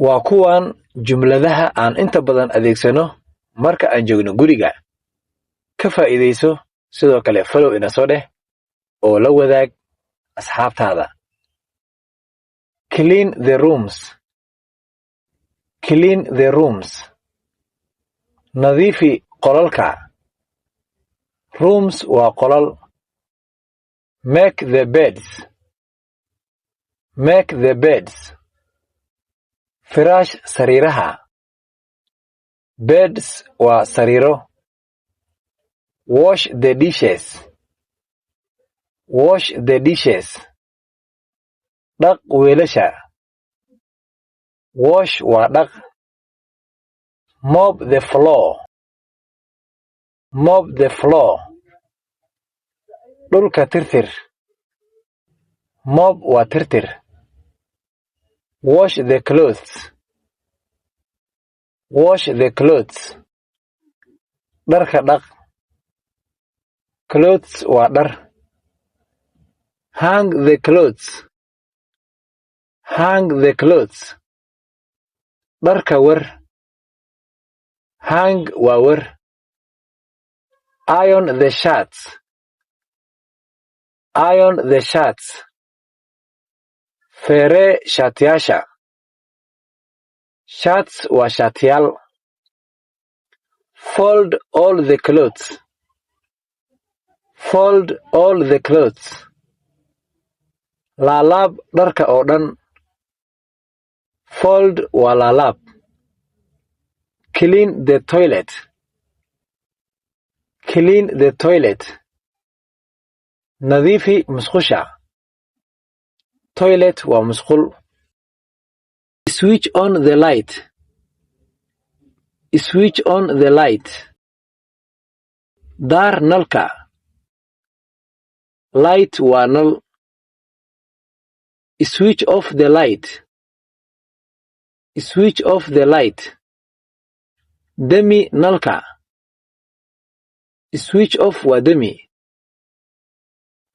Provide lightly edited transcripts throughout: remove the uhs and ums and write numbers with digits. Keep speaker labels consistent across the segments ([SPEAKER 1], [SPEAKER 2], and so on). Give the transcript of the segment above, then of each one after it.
[SPEAKER 1] Waa kuwan jumladaha aan inta badan adeegsano marka aan joogno guriga. Ka faa'iidayso. Sidoo kale follow ina soo dheh oo la wadaag asxaabtaada. Clean the rooms. Clean the rooms. Nadiifi qolalka. Rooms waa qolal. Make the beds. Make the beds. Firaash sariiraha. Beds waa sariiro. Wash the dishes. Wash the dishes. Dhaq weelasha. Wash waa dhaq. Mop the floor. Mop the floor. Dhulka tirtir. Mop waa tirtir. Wash the clothes. Wash the clothes. Dharka dhaq. Clothes waa dhar. Hang the clothes. Hang the clothes. Dharka war. Hang waa war. Iron the shirts. Iron the shirts. Feeree shaatiyaasha. Shirts waa shaatiyaal. Fold all the clothes. Fold all the clothes. Laalaab dharka oo dhan. Fold waa laalaab. Clean the toilet. Clean the toilet. Nadiifi musqusha. Toilet waa musqul. Switch on the light. Switch on the light. Daar nalka. Light waa nal. Switch off the light. Switch off the light. Demi nalka. Switch off waa demi.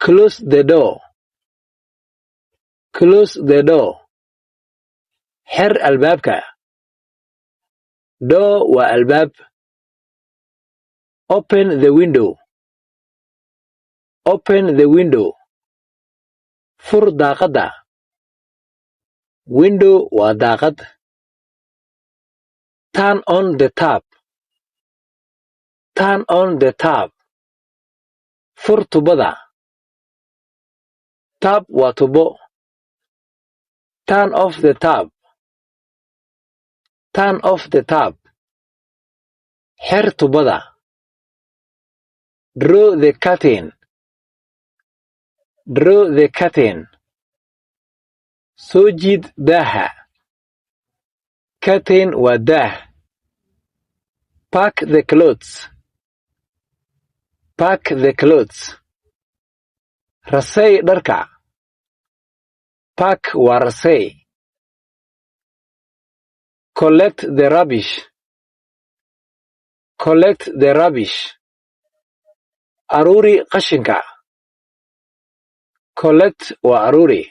[SPEAKER 1] Close the door. Close the door. Xir albaabka. Door waa albaab. Open the window. Open the window. Fur daaqadda. Window waa daaqad. Turn on the tap. Turn on the tap. Fur tubada. Tap waa tubo. Turn off the tap. Turn off the tap. Xir tubada. Draw the curtain. Draw the curtain. Soo jiid daaha. Curtain waa daah. Pack the clothes. Pack the clothes. Rasay dharka. Pack waa rasay. Collect the rubbish. Collect the rubbish. Aruuri qashinka. Collect waa aruuri.